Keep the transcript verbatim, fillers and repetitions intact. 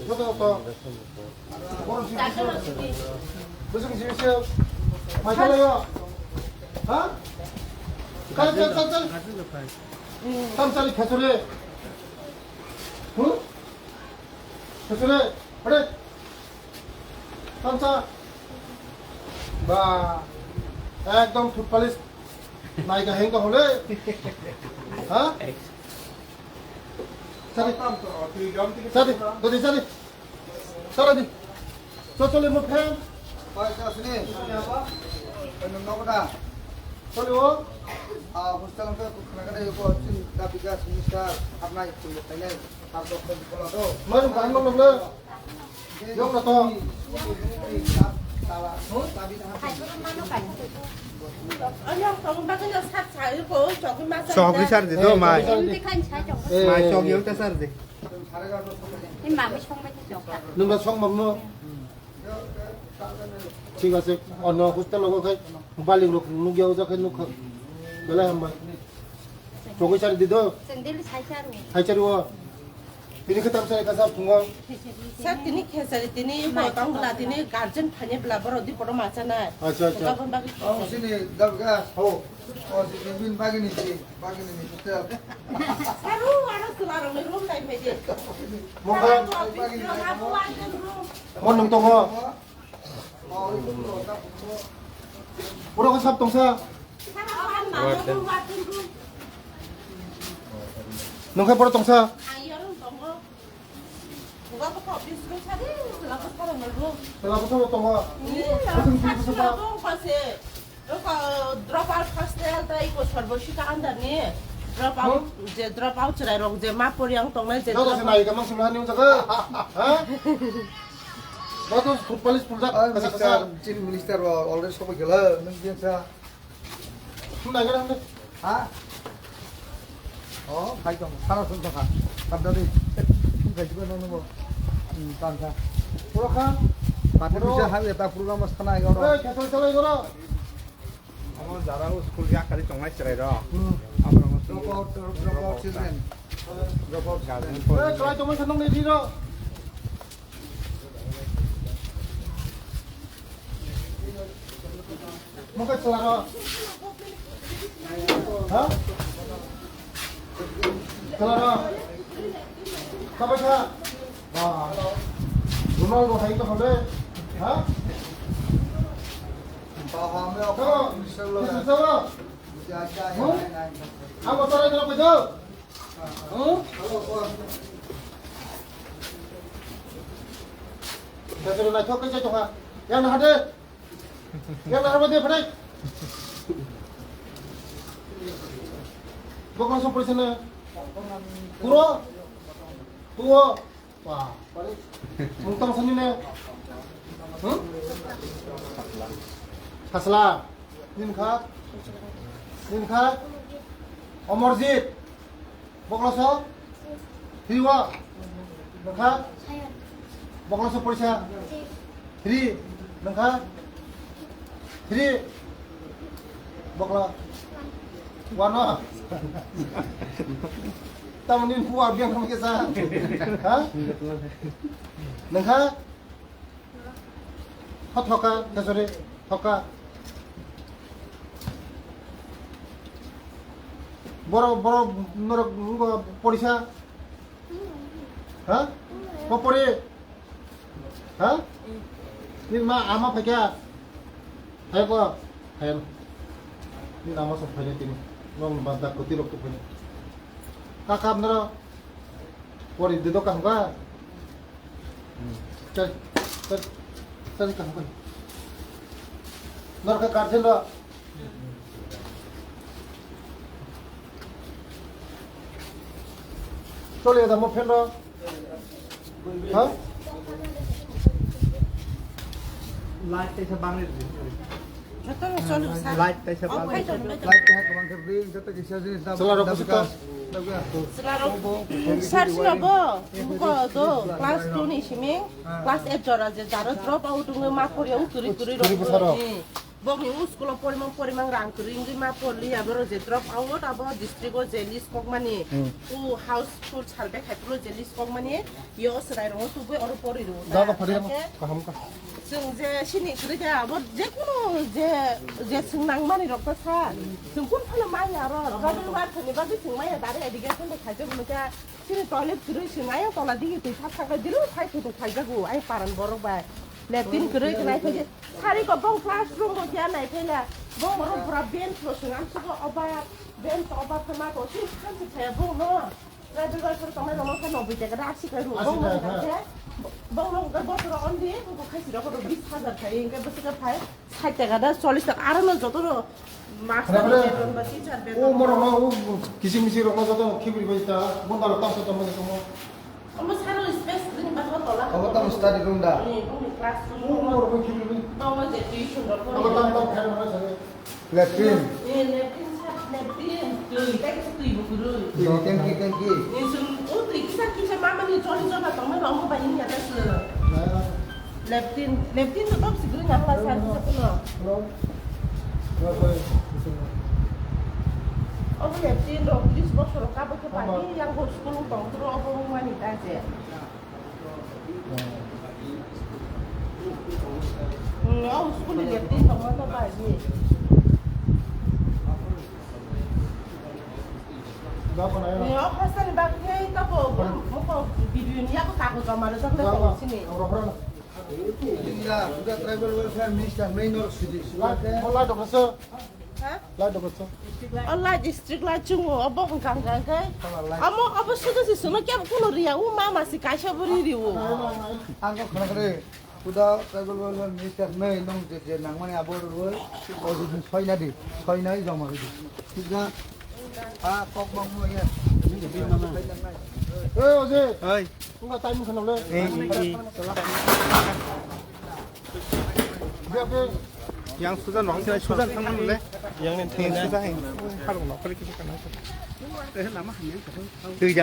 Joto, joto. Borok sini sini. Bwswk sini sini. Mai chala yo. Ha? Chal, chal, chal, chal. Tam chali khachore. Hm? Khachore. Hore. Tamsa. Ba. Ekdom food polish. Nai ka heng ka hole. Ha? Sadi. Sadi. Dodi sadi. Sadi. So chole mo friend. Pai ka sini. Ano no kada. Chole o. Ah, hostel ka khna kada ko chin ka bikas minister apna ikul khainai. Mar bang no no. Yok na to. Chokri sar di do mai. Mai chokri ta sar di. Nung ba song mam no. Thik ase. Ono hostel logo khai. Balik rok nugya uja khai nukha. Belai hambai. Chokri sar di do. Sendel sai sar. Hai sar o. Tini khe tamsa ekha sa phungo. Sir, tini khesari, tini bo tong bla, tini guardian phani bla, borok di bono ma chanai. Acha, acha. Bwkha bwkha. Oh, sini dabga. Oh. Oh, sini bin bagini si, bagini ni hotel. Saru, aro sila rong room dai meje. Mokha. Bagini. Mon nung tongo. Pura ko sab tongsa. Nung khe pura tongsa. Tela ko sabo tongo. Drop out hostel tai ko Sarva Shikha under ni drop out, je drop out chwrai rok je ma poriang tongnai je. Joto se nai ka mang sumla ni unsa ka. Ha? Joto food police pulsa. Kasa kasa. Chief Minister already sobo gela nung dia sa. Sum nai ka nang. Ha? Oh, khai tong, sara sum tong kha. Tam da di. Khai jiba nang nang bo. Hmm, tan kha. Pura kha. Mati bisa ha ya ta program mas khana ai oro. Eh, khe chal chal ai oro. Amo jara school ya kali tongnai chwrai ro. Hmm. Amo drop out, drop out children. Drop out guardian. Eh, try tongmai kha nang ni di ro. Mungkin selaro. Ha? Selaro. Kapai kha? Wah. Ronaldo hai to hole. Ha? Kamu? Bisa selaro. Hmm? Aku salah kalau betul. Hmm? Saya suruh naik kau kerja tuh, ha? Yang ada. Yang ada apa dia, Fred? Bukan langsung pergi sana. Kuro. Kuro. Wah, paling mungtang sini ne. Hmm? Hasla. Nin kha. Nin kha. Omorjit. Bokloso. Hiwa. Nokha. Bokloso porisa. Three. Nokha. Three. Bokla. Wano. Tamoni puwa biang kami kesa. Ha? Nengha? Ha thoka, sorry, thoka. Boro, boro, norok, porisa? Ha? Ko pori? Ha? Ni ma ama phaikya? Hai ko? Hai. Ni ama sok phaikya tini. Nong banta koti rok tu phaikya. Kakam nara. Pori de doka hangka. Chal, chal, chal kaham kani. Norka guardian ro. Chole da mo friend ro. Ha? Light kaisa bangni. Light kaisa bang. Light kaisa bang khe ring, joto kisa jinis na. Chwla rok bwswk kha? Chwla rok sir sino bo, buko do, class two ni simi, class eight jora je jaro drop out wngwi ma pori wng turi turi rok. Turi bwsarok. Hmm. Bokni u school o porimang porimang rang kwrwi wngwi ma porli, aboro je drop out, abo district o je list kokmani, Hmm. U household survey khai phuru je list kokmani, yo chwrai rokno tubui oro pori rwo. Jaga phari Hake kaham ka. Chwng je sini kwrwi khe abo je kunu je, je chwng nangmani rok ta sa. Chwng kun phano manya aro, Robin War thani bagwi chwng manya dari education de khaijak manya. Chini toilet kwrwi se nai tola digi twi thak thak dilo sai photo khaijago ai paran borok bai. Latrine kwrwi khe nai khe sari ko bong classroom bo kya nai khe la bong borok pura bench lo swnam sugo oba bench oba khe ma ko si khan se thaya bong no. Private bai sar tongnai rok no khe noboi taka da asi kai ru bong no khe bong no khe botoro ondi ko khai si rok ko bis hajar khai khe bwswk khe phai. Sait taka da, chollish taka, aro no joto no master ni beton ba teacher beton. O morok no, o kising mising rok no joto no khibri bai ta, bunda rok tang sa tong mani tong. Omo saro space ni ba tola. Omo tamo study room da? Ni, omo classroom. O morok no khibri bai. Omo je tuition rok. Omo tang tang khair ma sa. Latrine. Ni latrine sa, latrine. Tui, thank you, tui bukurui. Tui, thank you, thank you. Ni sung, o tui kisa kisa mama ni choli joba tong mani omo ba ni ya ta su. Leptin, leptin to top sigri na hla sa sa kuno. Obo leptin rok tris bosor ka bo khe pai yang ho school tong tro obo mani ta je. Hmm, o school leptin tong ma to pai ni. Ni o hostel ni bak khe ta bo mo ko video ni ya ko ka ko joma ro jak le tong sini. Ila, uda tribal welfare minister, main or city. Lai, lai dokha sir. Ha? Lai dokha sir. O lai district lai chungo, o bo hwnkha hwnkha khe. Amo, abo sudu si suno kya kuno riya, u mama si kaisa buri riu. Ang ko khana kare, uda tribal welfare minister, main nong je, je nangmani abo roi, o je soi na di, soi na joma di. Sida, a kok bang mo ya. Hey, Ojit. Hey. Wngkha time wngkha nokle. Ei, ei. Biya ke. Yang Sujan rong sini Sujan thang nokle. Yang ni thang sudah hai. Harong nokle kisi kana. Tui ja.